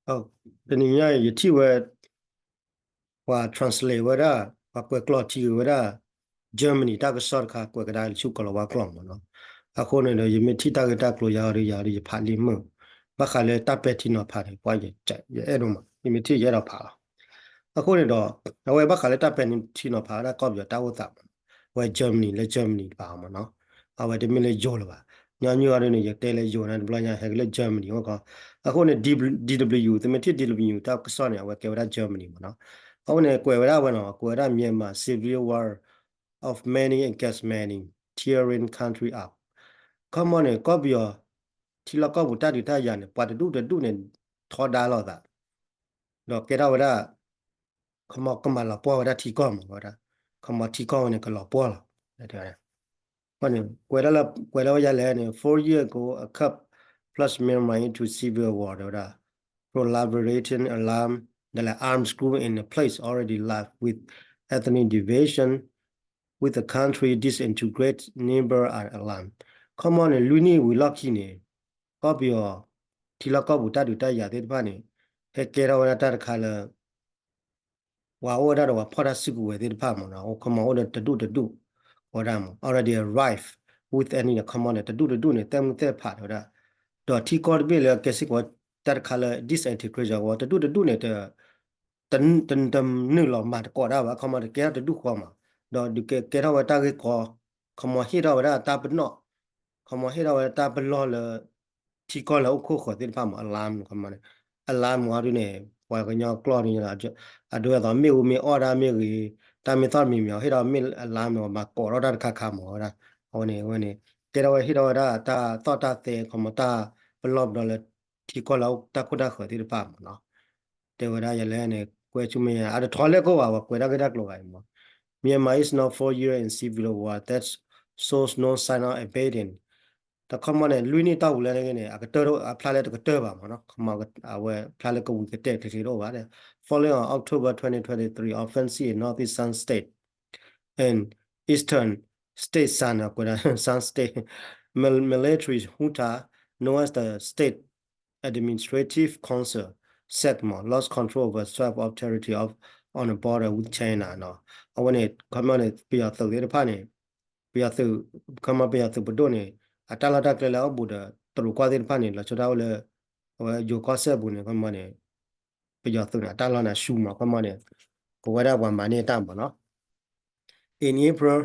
တနံၤညါအံၤ ယထံၣ်ဝဲ ပှၤ translate ဝဲဒၣ် ပှၤကွဲးကျိာ်ထံဂ့ၤဝဲဒၣ် Germany တၢ်ကစီၣ်တခါ ကွဲးကဒါလၢဆူကီၢ်လၤဝါကျိာ်မ့ၢ်နီၤ. အဃိန့ၣ်ဒီး ယမ့ၢ်ထံၣ်တၢ်ဂ့ၢ်တၢ်ကျိၤယၤအီၤဒီး ယၤဒီးယဖးလံာ်မုာ်, ဘၣ်ဃးလၢတၢ်ပဲာ်ထံနီၤဖးန့ၣ် ပှၤယအဲၣ်ဒိၣ်မး, ယမ့ၢ်ထံၣ်ယအဲၣ်ဒိးဖးလီၤ. အဃိန့ၣ်ဒီး အဝဲဘၣ်ဃးလၢတၢ်ပဲာ်ထံနီၤဖးဝဲဒၣ်ကီၢ်ပယီၤတၢ်အိၣ်သးမ့ၢ်နီၤ, အဝဲ Germany လၢ Germany တပၤမ့ၢ်နီၤ, အဝဲတမ့ၢ်လၢယိၤလၢၤဘၣ်. ညီနုၢ်အီၤဒ်န့ၣ် ယတဲလၢယိၤန့ၣ်တဘျီညါ ဟဲက့ၤလၢ Germany အိၣ်ခီ, အဃိန့ၣ် DW သုမ့ၢ်ထံၣ် DW တၢ်ကစီၣ်န့ၣ် အဝဲကဲဝဲဒၣ် Germany မ့ၢ်နီၤ. အဃိန့ၣ် ကွဲးဝဲဒၣ်ဝဲနီၤ, ကွဲးဝဲဒၣ် Myanmar civil war of many and gas mining tearing country up. ခီမီန့ၣ် ကီၢ်ပယီၤ ထံလီၢ်ကီၢ်ပူၤတၢ်ဒုးတၢ်ယၤန့ၣ် ပှၤတဒူၣ်တဒူၣ်န့ၣ် ထီဒါလိာ်သး, ဒီးကဲထီၣ်ဝဲဒၣ် ခီမီကမၤလီၤပှီၢ်ဝဲဒၣ်ထံကီၢ်မ့ၢ်ဝဲဒၣ်, ခီမီထံကီၢ်ဝဲန့ၣ် ကလီၤပှီၢ်လီၤ. ကွဲးဒၣ်လၢ ကွဲးဒၣ်ဝဲယၤလဲၣ်န့ၣ် four years ago, a coup plunged Myanmar into civil war တဲဝဲဒၣ်, proliferating alarm ဒီးလဲၣ် armed group in a place already rife with ethnic division, with the country disintegrated, neighbors are alarmed. ခီမီန့ၣ် လွံၢ်နံၣ်ဝံၤလီၢ်ခံန့ၣ် ကီၢ်ပယီၤ ထံလီၢ်ကီၢ်ပူၤတၢ်ဒုးတၢ်ယၤသ့ၣ်တဖၣ်န့ၣ် ဟဲကဲထီၣ်ဝဲဒၣ်တၢ်တခါလၢ ပှၤအိၣ်ဝဲဒၣ်ဒီးပှၤဖီၣ်တၢ်စုကဝဲၤသ့ၣ်တဖၣ်မ့ၢ်နီၤ, ခီမီအိၣ်ဒီးတဒူၣ်တဒူၣ်, ဝဲဒၣ်မ့ၢ် already rife with ethnic ခီမီန့ၣ် တဒူၣ်တဒူၣ်န့ၣ် သဲၣ်မုၢ်သဲၣ်ဖးတဲဝဲဒၣ်, ဒီးထံကီၢ်တဘ့ၣ်လၢကဲစ့ၢ်ကီးတၢ်တခါလၢ disintegration ဝဲ တဒူၣ်တဒူၣ်န့ၣ် တ တ တနုာ်လီၤမၤသကိးတၢ်ဘၣ်, ခီမီတကဲထီၣ်တဒူၣ်ဃီမး, ဒီးဒုးကဲ ကဲထီၣ်ဝဲတၢ်ဂ့ၢ်ကီ, ခီမီဟ့ၣ်ထီၣ်ဝဲဒၣ်တၢ်ပနီၣ်, ခီမီဟ့ၣ်ထီၣ်ဝဲဒၣ်တၢ်ပလီၢ်လၢ ထံကီၢ်လၢအိၣ်ခိၣ်ဃၢၤသ့ၣ်တဖၣ်မး alarm ခီမီန့ၣ်, alarm မးဒ်န့ၣ် ပှၤကညီကျိာ်ဒ်န့ၣ်လီၤ, အဒိအသိးမ့ၣ်အူမ့ၢ်အီၣ်ဒၣ်မ့ၢ်ဂ့ၤ, တၢ်မ့ၢ်သီၣ်မံၤမံၤ ဟ့ၣ်ထီၣ်မ့ၣ် alarm န့ၣ် မၤကိးထီၣ်တၢ်တခါခါမးဝဲဒၣ်, အဝဲန့ၣ် အဝဲန့ၣ် ကဲထီၣ်ဝဲဟ့ၣ်ထီၣ်ဝဲဒၣ်တၢ်သီၣ်တၢ်သဲ ခီမီတၢ်ပလီၢ်ပဒီလၢ ထံကီၢ်လၢတၢ်ခိၣ်တၢ်ဃၢၤသ့ၣ်တဖၣ်မးနီၤ, တဲဝဲဒၣ်ယလဲၣ်န့ၣ် ကွဲးဆူမဲာ်ညါ အတထီလဲၣ်ကအိၣ်ဘၣ် ပှၤကွဲးတၢ်ဂ့ၢ်တၢ်ကျိၤဂၤအံၤမး, Myanmar is now four years in civil war that shows no sign of abating. တခီမီန့ၣ် လွံၢ်နံၣ်တီၢ်ပူၤလၢန့ၣ်ဂ့ၤန့ၣ် အကတၢၢ် အဖျါလၢတကတၢၢ်ဘၣ်မးနီၤ, ခီမီ အဝဲဖျါလၢကဝံၤကတဲာ်ချ့ချ့တအိၣ်ဘၣ်, following on October twenty twenty-three offensive in northeastern state and eastern state Shan, Shan State, mil- military junta known as the State Administrative Council, SAC မး lost control over swath of territory of on the border with China နီၤ, အဝဲန့ၣ် ခီမီန့ၣ် ပယီၤသုးသ့ၣ်တဖၣ်န့ၣ် ပယီၤသုး ခီမီပယီၤသုးပဒိၣ်န့ၣ် အတၢ်လီၢ်တၢ်ကျဲလၢအအိၣ်ဘူးဒီးတရူးကီၢ်သ့ၣ်တဖၣ်န့ၣ် လီၤဆီဒၣ်ဝဲလၢ အဝဲယိၤကီၢ်စဲၣ်ပူၤန့ၣ် ခီမီန့ၣ် ပယီၤသုးန့ၣ် အတၢ်လီၢ်န့ၣ်ဆူၣ်မး ခီမီန့ၣ် ကဝဲဒၣ်ပှၤမၤန့ၢ်တၢ်မးနီၤ. In April,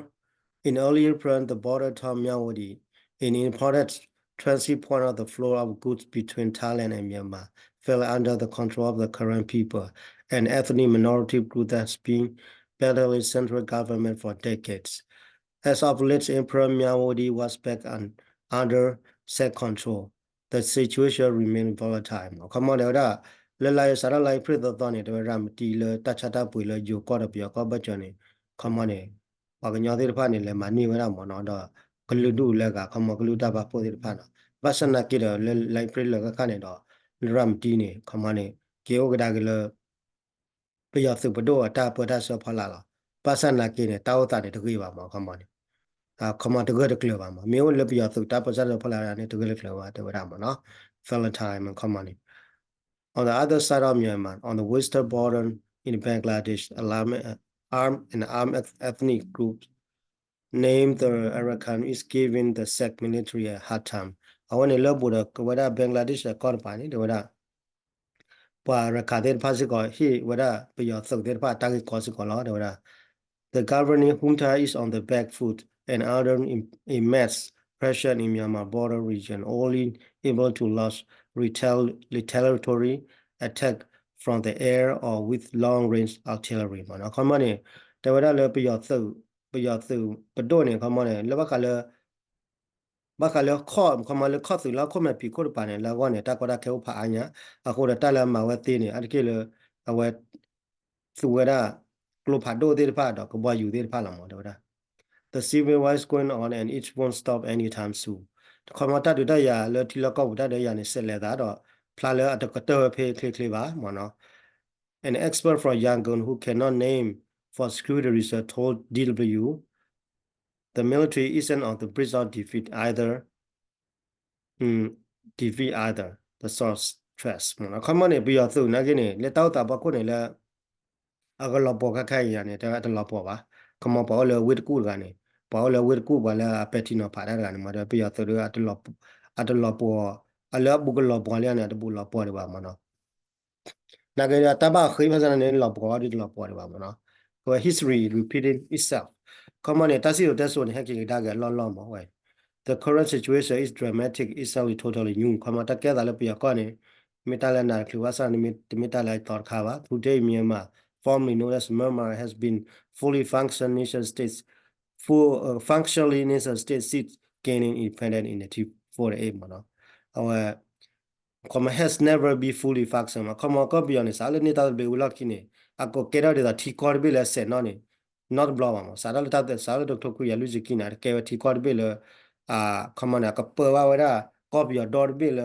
in early April, the border town Myawaddy, an important transit point of the flow of goods between Thailand and Myanmar, fell under the control of the Karen people, an ethnic minority group that's been battling central government for decades. As of late April, Myawaddy was back un- under SAC control. The situation remain volatile မး ခီမီတဲဝဲဒၣ် လၢလါယစးထီၣ်လါအ့ဖြ့ၣ်သီသီန့ၣ် တဲဝဲရၤမတံလၢတၢ်ဆါတၢ်ပှ့ၤလၢယိၤကီၢ်ဒီးပယီၤကီၢ်ဘၢၣ်စၢၤန့ၣ် ခီမီန့ၣ် ပှၤကညီသ့ၣ်တဖၣ်န့ၣ် လဲၤမၤန့ၢ်ဝဲဒၣ်မးနီၤ ဒီးကလုာ်ဒူၣ်လၢအဂၤ ခီမီကလုာ်တၢ်ပာ်ဖှိၣ်သ့ၣ်တဖၣ်နီၤ ဘၣ်ဆၣ်နာ်က့ဒီး လၢလါအ့ဖြ့ၣ်လၢကခါန့ၣ်ဒီး လၢရၤမတံန့ၣ် ခီမီန့ၣ် က့ၤအိၣ်ကဒါက့ၤလၢ ပယီၤသုးပဒိၣ်အတၢ်ပၢတၢ်ဆှၢဖီလာ်လီၤ. ဘၣ်ဆၣ်နာ်က့န့ၣ် တၢ်အိၣ်သးန့ၣ်တဂ့ၤဘၣ်မး ခီမီန့ၣ် ခီမီတဂၢၢ်တကျၢၤဘၣ်မး မ့ၢ်အိၣ်လၢပယီၤသုးတၢ်ပၢတၢ်ဆှၢဖီလာ်န့ၣ် တဂၢၢ်တကျၢၤဘၣ် တဲဝဲဒၣ်မးနီၤ Valentine မး ခီမီန့ၣ် On the other side of Myanmar, on the western border in Bangladesh, alarm, arm, an armed ethnic group named the Arakan is giving the SAC military a hard time. အဝဲန့ၣ်လၢဘူးဒီးကဝဲဒၣ် Bangladesh အကီၢ်တပၤန့ၣ် တဲဝဲဒၣ် ပှၤရခၢၣ်သ့ၣ်တဖၣ်စ့ၢ်ကီး ဟ့ၣ်ဝဲဒၣ်ပယီၤသုးသ့ၣ်တဖၣ်တၢ်ဂ့ၢ်ကီစ့ၢ်ကီးလီၤ တဲဝဲဒၣ် The governing junta is on the back foot and under im- immense pressure in Myanmar border region, only able to launch retal- retaliatory attack from the air or with long-range artillery မးနီၤ ခီမီန့ၣ် တဲဝဲဒၣ်လၢပယီၤသုး ပယီၤသုးပဒိၣ်န့ၣ် ခီမီန့ၣ် လၢဘၣ်ဃးလၢ ဘၣ်ဃးလၢခီၣ် ခီမီလၢခီၣ်သုးလၢဟီၣ်ခိၣ်မဲာ်ဖံးခိၣ်တပၤန့ၣ် လၢအဂီၢ်န့ၣ် တၢ်ကီတၢ်ခဲအိၣ်ဖးအါညါ အဃိဒီးတၢ်လၢအမၤဝဲသ့န့ၣ် အါတက့ၢ်လၢ အဝဲ သူဝဲဒၣ် ကျိဖးဒိၣ်သ့ၣ်တဖၣ်ဒီးကဘီယူၤသ့ၣ်တဖၣ်လီၤမး တဲဝဲဒၣ် The civil war is going on and it won't stop anytime soon. တခီမီတၢ်ဒုးတၢ်ယၤလၢထံလီၢ်ကီၢ်ပူၤတၢ်ဒုးတၢ်ယၤန့ၣ် စဲးလဲၤသးဒီး ဖျါလၢအတကတၢၢ်ဝဲဖဲချ့ချ့ဘၣ်မးနီၤ An expert from Yangon who cannot name for security reasons told D W, the military isn't on the brink of defeat either. Mm, defeat either, the source. trust မ့ၢ်နီၤ. ခီမီန့ၣ် ပယီၤသုးနာ်က့န့ၣ် လၢတၢ်အိၣ်သးဖီခိၣ်န့ၣ်လၢ အကလီၤပှီၤခဲခဲအံၤန့ၣ် တဲဝဲတလီၤပှီၤဘၣ်. ခီမီပှၤအိၣ်လၢဝ့ၢ်တကူၣ်တဂၤန့ၣ် ပှၤအိၣ်လၢဝ့ၢ်တကူၣ်ပှၤလၢအပဲာ်ထံနီၤဖးတၢ်တဂၤန့ၣ် မ့ၢ်တဲပယီၤသုးဒီး အတလီၤပှီၤ အလၢအဘူးကလီၤပှီၤလံန့ၣ် အတဘူးလီၤပှီၤဒံးဘၣ်မ့ၢ်နီၤ. နာ်က့ဒီးတၢ်ဘၣ်ဃ့ဘၣ်ဆၣ်န့ၣ် လီၤပှီၤအီၤဒ်တလီၤပှီၤဒံးဘၣ်မ့ၢ်နီၤ. အဝဲ history repeating itself. ခီမီန့ၣ် တၢ်စံၣ်စိၤတဲစိၤန့ၣ် ဟဲက့ၤကဒါက့ၤအလီၢ်လီၢ်မ့ၢ်ဝဲ The current situation is dramatic, it's totally new. ခီမီတၢ်ကဲသးလၢပယီၤကီၢ်န့ၣ် မ့ၢ်တၢ်လၢနးတချုးဘၣ်ဆၣ်န့ၣ် တမ့ၢ်တၢ်လၢအသီတခါဘၣ်. Today Myanmar, formerly known as Myanmar, has been fully functioning nation state, full, uh, functionally nation state since gaining independence in nineteen forty-eight မ့ၢ်နီၤ. အဝဲ ခီမီ has never been fully functioning မ့ၢ် ခီမီကီၢ်ပယီၤန့ၣ် စးလၢန့ၢ်တၢ်သဘျ့ဝံၤလီၢ်ခံန့ၣ် အကကဲထီၣ်ဒ်သိးထံကီၢ်တဘ့ၣ်လၢအဆဲးနီၣ်န့ၣ် နီတဘျီဘၣ်မ့ၢ် စးထီၣ်လၢတၢ် စးထီၣ်လၢတကထိခွံကယၤလွံၢ်ဆံခံန့ၣ် အတကဲဝဲထံကီၢ်တဘ့ၣ်လၢ ခီမီန့ၣ် အကပၢဘၣ်ဝဲဒၣ် ကီၢ်ပယီၤဒီတဘ့ၣ်လၢ ခီ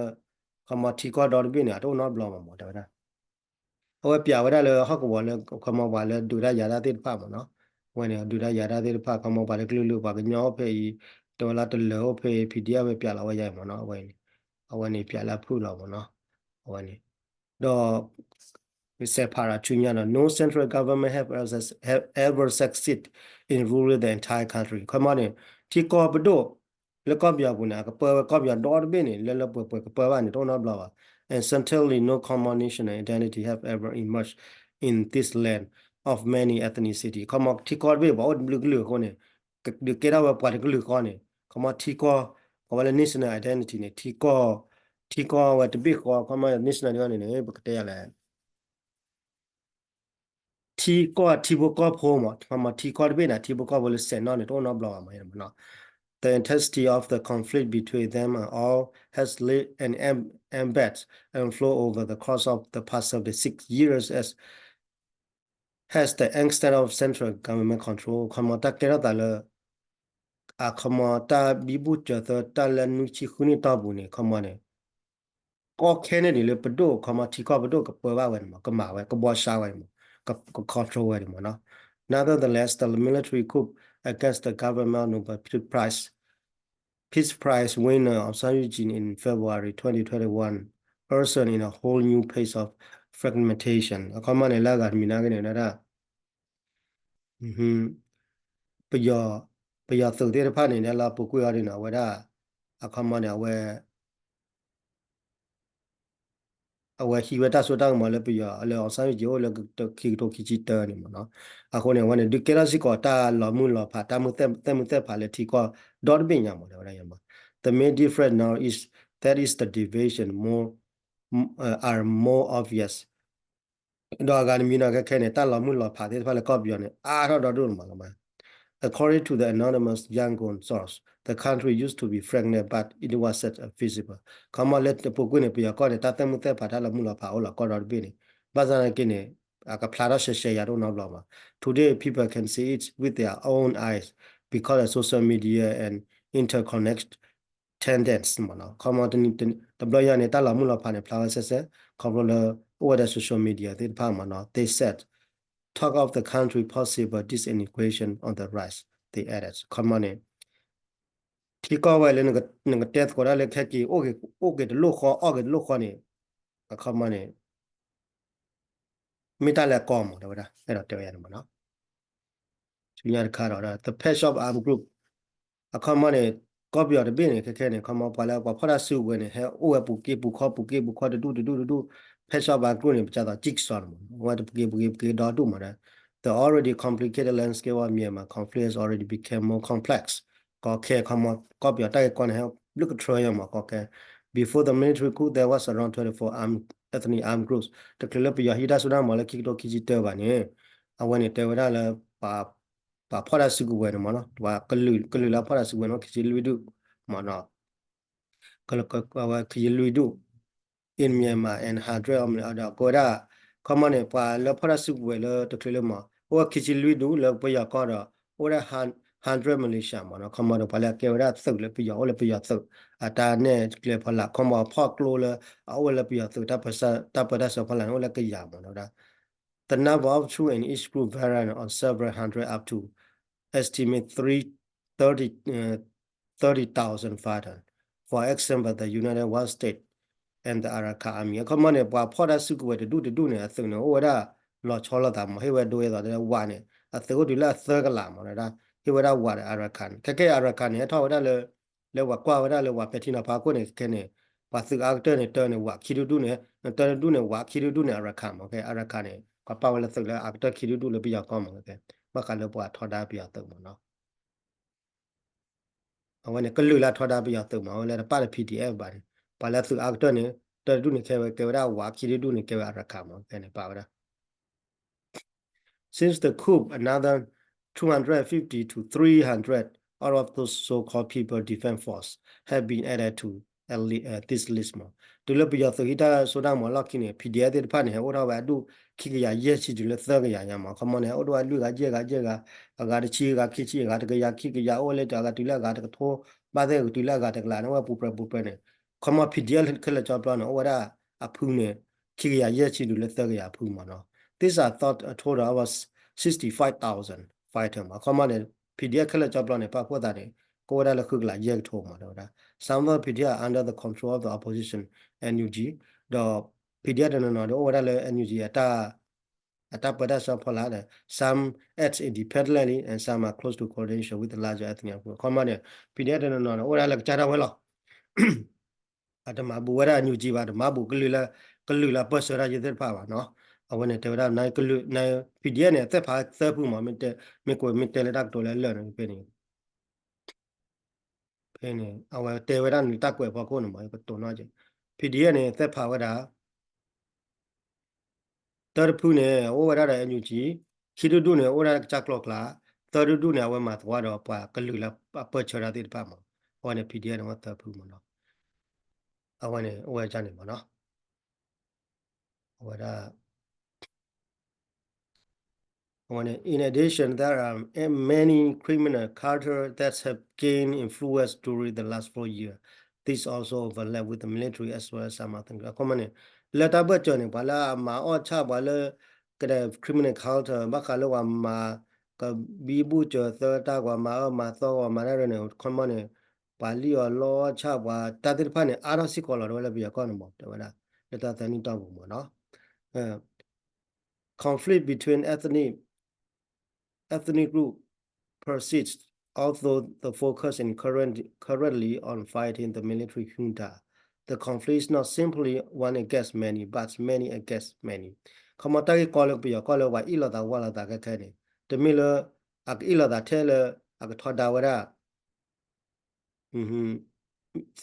မီထံကီၢ်ဒီတဘ့ၣ်န့ၣ် အတအိၣ်နီတဘျီဘၣ်မ့ၢ် တဲဝဲဒၣ် အဝဲပျးဝဲဒၣ်လၢဟီၣ်ကဝီၤလၢ ခီမီပှၤလၢဒုးတၢ်ယၤတၢ်သ့ၣ်တဖၣ်မ့ၢ်နီၤ. အဝဲန့ၣ် ဒုးတၢ်ယၤတၢ်သ့ၣ်တဖၣ် ခီမီပှၤလၢကလုာ်လုာ် ပှၤကညီအိၣ်ဖဲအံၤ တဲဝဲလၢတလၢၤအိၣ်ဖဲ P D F ဝဲပျးလီၤဝဲယၤမ့ၢ်နီၤ. အဝဲန့ၣ် အဝဲန့ၣ်ပျးလၢအဖုၣ်လီၤမ့ၢ်နီၤ. အဝဲန့ၣ် ဒီး စဲးဖးရၤဆူညါဒီး No central government have, have ever succeed in ruling the entire country. ခီမီန့ၣ် ထံကီၢ်ပဒိၣ် လၢကီၢ်ပယီၤပူၤန့ၣ် အကပၢဝဲကီၢ်ပယီၤဒီတဘ့ၣ်န့ၣ် လၢလၢပှဲၤပှဲၤကပၢဘၣ်န့ၣ် တအိၣ်နီတဘျီဘၣ်. And certainly no common national identity have ever emerged in this land of many ethnicity. ခီမီထံကီၢ်တဘ့ၣ်ပှၤအိၣ်တဘျုးကလုာ်အဃိန့ၣ် ဒုးကဲထီၣ်ဝဲပှၤတကလုာ်ဃီန့ၣ် ခီမီထံကီၢ် ကိးဝဲလၢ national identity န့ၣ် ထံကီၢ် ထံကီၢ်ဝဲတဘ့ၣ်ဃီ ခီမီ national န့ၣ် ပကတဲယၤလဲၣ် ထံကီၢ်ထံဖိကီၢ်ဖိမ့ၢ် ခီမီထံကီၢ်တဘ့ၣ်န့ၣ် ထံဖိကီၢ်ဖိလၢဆဲးနီၣ်န့ၣ် တအိၣ်နီတဘျီဘၣ်မ့ၢ်နီၤ. The intensity of the conflict between them all has left an em- ebbed and flowed over the course of the past seventy-six years as has the extent of central government control. ခီမီတၢ်ကဲထီၣ်သးလၢ အခီမီတၢ်ဘံဘူၣ်စၢၤသၢတၢ်လၢနွံဆံဃုနံၣ်တီၢ်ပူၤန့ၣ် ခီမီန့ၣ် ကီခဲန့ၣ်ဒ်လၢပဒိၣ် ခီမီထံကီၢ်ပဒိၣ်ကပၢဘၣ်ဝဲန့ၣ်မ့ၢ် ကမၤဝဲ ကဘှီဆါဝဲန့ၣ်မ့ၢ် က control ဝဲန့ၣ်မ့ၢ်နီၤ. Nonetheless, the military coup against the government of Nobel Peace Prize Peace Prize winner Aung San Suu Kyi in February twenty twenty-one ushered in a whole new phase of fragmentation. အခီမီန့ၣ် လၢအဂၤတမံၤနာ်က့န့ၣ် ဒၣ် ပယီၤ ပယီၤသုးသ့ၣ်တဖၣ်န့ၣ် လၢပူၤကွံာ်အီၤဒ်န့ၣ် အဝဲဒၣ် အခီမီန့ၣ် အဝဲ အဝဲဟံးဝဲတၢ်စိတၢ်ကမီၤလၢပယီၤ လၢ Aung San Suu Kyi အိၣ်လၢ ခံကထိခံဆံတၢန့ၣ်မ့ၢ်နီၤ. အဃိန့ၣ် အဝဲန့ၣ် ဒုးကဲထီၣ်စ့ၢ်ကီးတၢ်လီၤမုၢ်လီၤဖး တၢ်မုာ်သဲမုာ်သဲဖးလၢထံကီၢ်ဒီတဘ့ၣ်ညါမ့ၢ် တဲဝဲဒၣ်မ့ၢ်. The main difference now is that is the division more, are more obvious. ဒီးအဂၤတမံၤနီၤ ခဲခဲန့ၣ် တၢ်လီၤမုၢ်လီၤဖးသ့ၣ်တဖၣ်လၢကီၢ်ပယီၤန့ၣ် အါထီၣ်ဒီဒိၣ်မးလီၤမး. According to the anonymous Yangon source, the country used to be fragmented, but it wasn't visible. ခီမီလၢပူၤကွံာ်န့ၣ် ပယီၤကီၢ်န့ၣ် တၢ်သဲမုာ်သဲဖး တၢ်လီၤမုၢ်လီၤဖးအိၣ်လီၤကီၢ်ဒီတဘ့ၣ်န့ၣ် ဘၣ်ဆၣ်နာ်က့န့ၣ် အကဖျါထီၣ်ရှဲရှဲယၤတအိၣ်နီတဘျီဘၣ်. Today, people can see it with their own eyes because of social media and interconnect tendence မ့ၢ်နီၤ. ခီမီတနံၤ တဘျီယၤန့ၣ် တၢ်လီၤမုၢ်လီၤဖးန့ၣ် ဖျါဝဲစဲစဲ ခီဖျိလၢ အိၣ်ဝဲဒၣ် social media သ့ၣ်တဖၣ်မ့ၢ်နီၤ. They said, talk of the country possible disintegration on the rise, they added. ခီမီန့ၣ် ထံကီၢ်ဝဲလၢနကတဲသကိးတၢ်လၢခဲက့ၤ အိၣ်က့ၤတလိၣ်ဃီ အီၣ်က့ၤတလိၣ်ဃီန့ၣ် အခီမီန့ၣ် မ့ၢ်တၢ်လၢအကီမ့ၢ် တဲဝဲဒၣ် အဲၣ်ဒိးတဲဝဲယၤန့ၣ်မ့ၢ်နီၤ. ဆူညါတခါဒီး the patch of armed group အခီမီန့ၣ် ကီၢ်ပယီၤတဘ့ၣ်န့ၣ် ခဲခဲန့ၣ် ခီမီပှၤလၢပှၤဖီၣ်တၢ်စုကဝဲၤန့ၣ် ဟဲအိၣ်ဝဲပူၤက့ပူၤခီ ပူၤက့ပူၤခီတဒူၣ်တဒူၣ်တဒူၣ် patch of armed group န့ၣ် ပကသီး jigsaw န့ၣ်မ့ၢ် အဝဲတပူၤက့ပူၤက့ပူၤက့ဒီဒူၣ်မ့ၢ်ဒီး the already complicated landscape of Myanmar conflict has already become more complex. ကီခဲခီမီ ကီၢ်ပယီၤတၢ်ဂ့ၢ်ကီန့ၣ် ဟဲဘျုးကထြၢယၤမ့ၢ်ကီခဲ Before the military coup, there was around twenty-four armed ethnic armed groups. တချုးလၢပယီၤဟံးတၢ်စိတၢ်ကမီၤလၢခံကထိခံဆံတၢဘၣ်န့ၣ် အဝဲန့ၣ်တဲဝဲဒၣ်လၢ ပှၤဖီၣ်တၢ်စုကဝဲၤန့ၣ်မ့ၢ်နီၤ ပှၤကလုာ်လၢအဖီၣ်တၢ်စုကဝဲၤန့ၣ် ခံဆံလွံၢ်ဒူၣ်မ့ၢ်နီၤ အဝဲခံဆံလွံၢ်ဒူၣ် in Myanmar and hundred of ဒီးကဝဲဒၣ် ခီမီန့ၣ် ပှၤလၢဖီၣ်တၢ်စုကဝဲၤလၢတချုးလၢမ့ၢ် အိၣ်ဝဲခံဆံလွံၢ်ဒူၣ်လၢပယီၤကီၢ်ဒီး အိၣ်ဝဲဒၣ် hundred militia မ့ၢ်နီၤ ခီမီဒီး ပှၤလၢအကဲဝဲဒၣ်သုးလၢပယီၤအိၣ်လၢပယီၤသုး အတၢ်နဲၣ်ကျဲဖီလာ် ခီမီဖီၣ်ကျိလၢ အအိၣ်လၢပယီၤသုး တၢ်ပၢတၢ်ဆၢဖီလာ်န့ၣ် အိၣ်လၢကယၤမ့ၢ်နီၤ The number of troops in each group vary on several hundred up to estimate three, thirty, uh, thirty thousand fighters. For example, the United States and the Arakan Army. အခီပညီန့ၣ် ပှၤဖီၣ်တၢ်စုကဝဲၤတဒူၣ်တဒူၣ်န့ၣ် အသုးန့ၣ် အိၣ်ဝဲဒၣ်လီၤဆီလိာ်သးမး ဟ့ၣ်ဝဲဒိအသိး ဝးန့ၣ် အသုးအိၣ်တုၤလၢအသၢကလးမး ဝဲဒၣ် ဟ့ၣ်ဝဲဒၣ်ဝးဒီး Arakan ခဲကဲ Arakan န့ၣ် ဟဲထီၣ်ဝဲဒၣ်လၢ လၢပှၤကွၢ်ဝဲဒၣ်လၢဝးပဲာ်ထံနီၤဖးခိၣ်န့ၣ် ခဲန့ၣ် ပှၤသုးအါကတၢၢ်န့ၣ် တၢန့ၣ် ဝးခံဒူၣ်ဒူၣ်န့ၣ် တၢဒူၣ်ဒူၣ်န့ၣ် ဝးခံဒူၣ်ဒူၣ်န့ၣ် Arakan မး ခဲ Arakan န့ၣ် ပှၤပာ်ဝဲလၢသုးလၢအါကတၢၢ်ခံဒူၣ်ဒူၣ်လၢပယီၤကီၢ်မး ခဲ ဘၣ်ဃးလၢပှၤထီဒါပယီၤသုးမးနီၤ အဝဲန့ၣ် ကလုာ်လၢအထီဒါပယီၤသုးမး အဝဲလၢတပာ်လၢ P D F ဘၣ်န့ၣ် ပှၤလၢသုးအါကတၢၢ်န့ၣ် တၢတဒူၣ်န့ၣ် ခဲဝဲကဲဝဲဒၣ်ဝး ခံဒူၣ်ဒူၣ်န့ၣ် ကဲဝဲ Arakan မး ခဲန့ၣ် ပာ်ဝဲဒၣ် Since the coup, another two hundred fifty to three hundred out of those so-called People Defense Force have been added to at le-, uh, this list မး တုၤလၢပယီၤသုးဟံးတၢ်စိတၢ်ကမီၤအလီၢ်ခံန့ၣ် P D F သ့ၣ်တဖၣ်န့ၣ် ဟဲအိၣ်ထီၣ်ဝဲအဒူၣ် ခံကယၤယဲၢ်ဆံတုၤလၢသၢကယၤညါမး ခီမီန့ၣ် အိၣ်ဒိၣ်ဝဲလွံၢ်ဂၤယဲၢ်ဂၤယဲၢ်ဂၤ အဂၤတဆံဂၤခံဆံဂၤ တကယၤခံကယၤ အိၣ်လၢတဂၤတုၤလၢအဂၤတကထိ ဘၣ်သ့ၣ်တုၤလၢအဂၤတကလးန့ၣ် ဝဲပူၤပြဲၤပူၤပြဲၤန့ၣ် ခီမီ P D F ခဲလၢာ်ကၠီပျီန့ၣ် အိၣ်ဝဲဒၣ်အဖုန့ၣ် ခံကယၤယဲၢ်ဆံတုၤလၢသၢကယၤအဖုမးနီၤ These are thought a total of sixty-five thousand fighter မး ခီမီန့ၣ် P D F ခဲလၢာ်ကၠီပျီန့ၣ် ပာ်ဖှိၣ်သးန့ၣ် ကအိၣ်ဝဲဒၣ်လၢဃုကလးယဲၢ်ကထိမး တဲဝဲဒၣ် Some of P D F are under the control of the opposition N U G ဒီး P D F တနီၤနီၤဒီးအိၣ်ဝဲဒၣ်လၢ N U G အတၢ် အတၢ်ပၢတၢ်ဆှၢဖီလာ်ဒီး some act independently and some are close to coordination with the larger ethnic group ခီမီန့ၣ် P D F တနီၤနီၤဒီးအိၣ်ဝဲဒၣ်လၢကစၢ်ဒၣ်ဝဲလီၤ အတမၤဘူးဝဲဒၣ် N U G ဘၣ် တမၤဘူးကလုာ်လၢ ကလုာ်လၢအပၢၢ်ဆၢတၢ်ယဲၢ်သ့ၣ်တဖၣ်ဘၣ်နီၤ အဝဲန့ၣ်တဲဝဲဒၣ် နကလုာ် န P D F န့ၣ် သဲၣ်ဖးသၢဖုမး မ့ၢ်တဲ မ့ၢ်ကွဲးမ့ၢ်တဲလၢတၢ်ကတိၤလၢအလၢာ်န့ၣ် ဖဲန့ၣ် ဖဲန့ၣ် အဝဲတဲဝဲဒၣ်နတၢ်ကွဲးဖီခိၣ်န့ၣ်မး ယကတိၤနီၢ်က့ P D F န့ၣ် သဲၣ်ဖးဝဲဒၣ် တၢတဖုန့ၣ် အိၣ်ဝဲဒၣ်ဒီး N U G ခံဒူၣ်ဒူၣ်န့ၣ် အိၣ်ဝဲဒၣ်ကစၢ်ကျီၢ်ကျါ သၢဒူၣ်ဒူၣ်န့ၣ် အဝဲမၤသဝီဒီးပှၤကလုာ်လၢအပၢၢ်ဆၢတၢ်သ့ၣ်တဖၣ်မး အဝဲန့ၣ် P D F န့ၣ် အဝဲသၢဖုမးနီၤ အဝဲန့ၣ်အိၣ်ဝဲဒၣ်န့ၣ်မးနီၤ အဝဲဒၣ် In addition, there are many criminal cartels that have gained influence during the last four years. This also overlap with the military as well as some other အခီမီန့ၣ် လၢတၢ်ဘၢၣ်စၢၤန့ၣ် ပှၤလၢအမၤအီၣ်ဆၣ် ပှၤလၢ ကဒဲ criminal cartel ဘၣ်ဃးလၢပှၤမၤ ကဘံဘူၣ်စၢၤသၢတၢ် ပှၤမၤအၢမၤသီ ပှၤမၤတၢ်ရဲၣ်န့ၣ် အခီမီန့ၣ် ပှၤလံၣ်အီၤလီအီၣ်ဆၣ် ပှၤတၢ်သ့ၣ်တဖၣ်န့ၣ် အါထီၣ်စ့ၢ်ကီးလီၤ တဲဝဲလၢပယီၤကီၢ်န့ၣ်မး တဲဝဲဒၣ် လၢတၢ်သၢနံၣ်တီၢ်ပူၤမးနီၤ Conflict between ethnic, ethnic group persists, although the focus is current, currently on fighting the military junta. The conflict is not simply one against many, but many against many. ခီမီတၢ်ဂ့ၢ်ကီလၢပယီၤကီၢ်လၢ ပှၤအ့ၣ်လိာ်သးဝါလိာ်သးခဲခဲန့ၣ် တမ့ၢ်လၢ အကအ့ၣ်လိာ်သးထဲလၢ အကထီဒါဝဲဒၣ်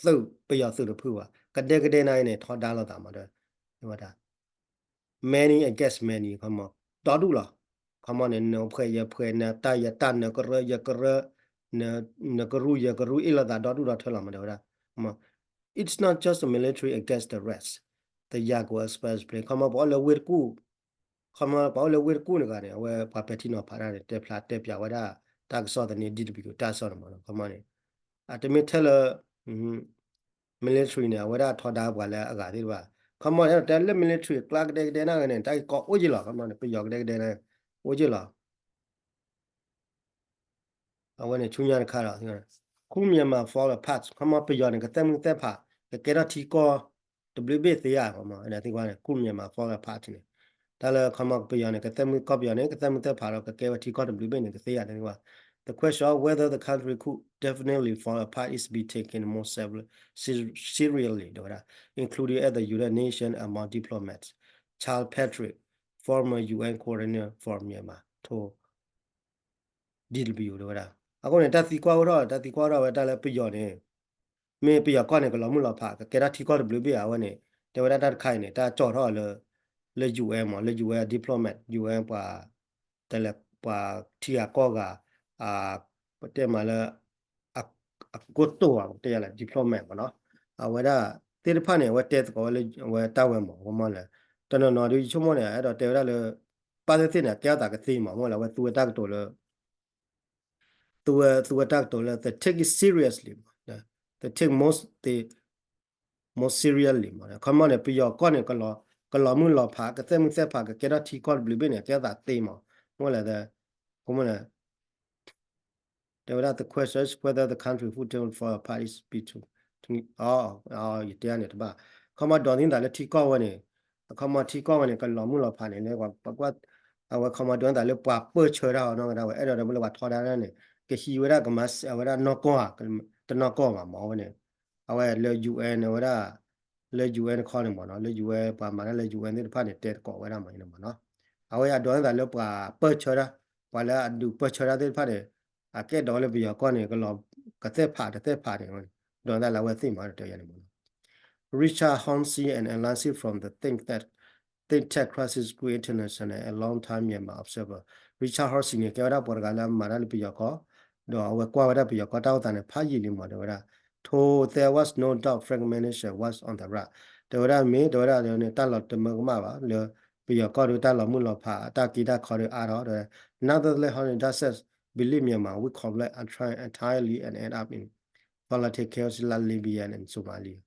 သုး ပယီၤသုးတဖုဘၣ် ကဒဲကဒဲနၤအံၤန့ၣ် ထီဒါလိာ်သးမးဒီး ဝဲဒၣ် many against many ခီမီ ဒီဒူၣ်လီၤ ခီမီန့ၣ် နဖှဲးယဖှဲး နတၢ်ယတၢ် နကရၢယကရၢ နကရူၢ်ယကရူၢ် အ့ၣ်လိာ်သးဒီဒူၣ်ဒီထၢလီၤမးဒီးဝဲဒၣ် It's not just the military against the rest, the Yago expressed plainly ခီမီပှၤအိၣ်လၢဝ့ၢ်တကူၣ် ခီမီပှၤအိၣ်လၢဝ့ၢ်တကူၣ်တဂၤန့ၣ် အဝဲပှၤပဲာ်ထံနီၤဖးတၢ်န့ၣ် တဲဖျါတဲပၠးဝဲဒၣ် တၢ်ကစီၣ်သန့ DW တၢ်ကစီၣ်န့ၣ်မး ခီမီန့ၣ် အတမ့ၢ်ထဲလၢ military န့ၣ် အဝဲဒၣ်ထီဒါပှၤလၢအဂၤသ့ၣ်တဖၣ် ခီမီန့ၣ် တဲလၢ military ကျါကဒဲကဒဲနၤဂ့ၤန့ၣ် တၢ်ဂ့ၢ်ကီအိၣ်ယ့ၢ်လီၤ ခီမီန့ၣ် ပယီၤကဒဲကဒဲနၤ အိၣ်ယ့ၢ်လီၤ အဝဲန့ၣ်ဆူညါတခါဒီး Cool Myanmar fall apart ခီမီပယီၤန့ၣ် ကသဲၣ်မုၢ်သဲၣ်ဖး ကကဲထီၣ်ထံကီၢ်တဘျုးဘ့ၣ်သ့ဧါ ခီမီ Cool Myanmar fall apart န့ၣ် တၢ်လၢခီမီပယီၤန့ၣ် ကသဲၣ်မုၢ်ကီၢ်ပယီၤန့ၣ် ကသဲၣ်မုၢ်သဲၣ်ဖးဒီး ကကဲဝဲထံကီၢ်တဘျုးဘ့ၣ်န့ၣ် ကသ့ဧါ တသ့ဘၣ် The question of whether the country could definitely fall apart is being taken more seriously တဲဝဲဒၣ် including at the United Nations among diplomats. Charles Patrick, former U N coordinator for Myanmar, told DW တဲဝဲဒၣ် အဃိန့ၣ် တၢ်သံကွၢ်အိၣ်ထီၣ် တၢ်သံကွၢ်ထီၣ်ဝဲတၢ်လၢပယီၤန့ၣ် မ့ၢ်ပယီၤကီၢ်န့ၣ် ကလီၤမုၢ်လီၤဖး ကကဲထီၣ်ထံကီၢ်တဘျုးဘ့ၣ်ဧါ အဝဲန့ၣ် တဲဝဲဒၣ်တၢ်တခါအံၤန့ၣ် တၢ်ကၠီၣ်ထီၣ်လၢ လၢ U N မး လၢ U N diplomat U N ပှၤ တဲလဲၤပှၤထံဂၤကီၢ်ဂၤ ပတဲမးလၢ အကိတိာ် ပတဲယၤလၢ diplomat မးနီၤ အဝဲဒၣ်သ့ၣ်တဖၣ်န့ၣ် အဝဲတဲသကိးဝဲလၢ အဝဲတၢ်ဝဲမး ကမီလၢ တနီၤနီၤဒုးယဆိကမိၣ်န့ၣ် အဲၣ်ဒိးတဲဝဲဒၣ်လၢ ဘၣ်သ့ၣ်သ့ၣ်န့ၣ် အကဲထီၣ်သးကသ့မး မ့ၢ်လၢအဝဲသူဝဲတၢ်ကတိၤလၢ သူဝဲ သူဝဲတၢ်ကတိၤလၢ they take it seriously မး they take most they most seriously မး ခီမီန့ၣ် ပယီၤကီၢ်န့ၣ် ကလီၤမုၢ်လီၤဖး ကသဲၣ်မုၢ်သဲၣ်ဖး ကကဲထီၣ်ထံကီၢ်တဘျုးဘ့ၣ်န့ၣ် အကဲထီၣ်သးသ့မး မ့ၢ်လၢ ကမီလၢ တဲဝဲဒၣ် the question is whether the country would fall apart is between ယတဲန့ၣ်တဘၣ် ခီမီဒိးသန့ၤသးလၢထံကီၢ်ဝဲန့ၣ် အခီမီထံကီၢ်ဝဲန့ၣ် ကလီၤမုၢ်လီၤဖးန့ၣ် လၢပှၤကွၢ် အဝဲခီမီဒိးသန့ၤသးလၢပှၤပၢၢ်ဆၢတၢ်အီၤနီၢ်ကဒါဝဲ အဲၣ်ဒိးဒီးလၢပှၤထီဒါန့ၣ် ကဟံးဝဲဒၣ်ကမၤစဲးဝဲဒၣ်နီၢ်ကီၢ်ဧါ တနီၢ်ကီၢ်ဘၣ်မ့ၢ်ဝဲန့ၣ် အဝဲလၢ ယူၣ်အ့ၣ် န့ၣ်ဝဲဒၣ် လၢ ယူၣ်အ့ၣ် တခီန့ၣ်မ့ၢ်နီၤ လၢ ယူၣ်အ့ၣ် ပှၤမၤတၢ်လၢ ယူၣ်အ့ၣ် သ့ၣ်တဖၣ်န့ၣ် တဲသကိးဝဲဒၣ်မ့ၢ်န့ၣ်မ့ၢ်နီၤ အဝဲအဒိးသန့ၤသးလၢပှၤပၢၢ်ဆၢတၢ် ပှၤလၢအဒုးပၢၢ်ဆၢတၢ်သ့ၣ်တဖၣ်န့ၣ် အကဲဒိးလၢပယီၤကီၢ်န့ၣ် ကလီၤကသဲၣ်ဖးတသဲၣ်ဖးန့ၣ် ဒိးသန့ၤသးလၢအဝဲသ့ၣ်မ့ၢ်တၢ်ယၤန့ၣ်မ့ၢ်နီၤ Richard Horsey and analysis from the think that think tech crisis grew international a long time Myanmar observer Richard Horsey န့ၣ် ကဲဝဲဒၣ်ပှၤတဂၤလၢအမၤတၢ်လၢပယီၤကီၢ် ဒီးအဝဲကွၢ်ဝဲဒၣ်ပယီၤကီၢ်တၢ်အိၣ်သးန့ၣ် ဖးယံာ်လံမ့ၢ်တဲဝဲဒၣ် ထို there was no doubt fragmentation was on the rise တဲဝဲဒၣ်မ့ၢ် တဲဝဲဒၣ်န့ၣ် တၢ်လီၤတမၢကမၣ်ဘၣ် လၢပယီၤကီၢ်ဒီးတၢ်လီၤမုၢ်လီၤဖး အတၢ်က့တၢ်ခီဒီးအါထီၣ် ဒီး nonetheless Horsey doesn't believe Myanmar will collapse entirely and end up in political chaos like Libya and Somalia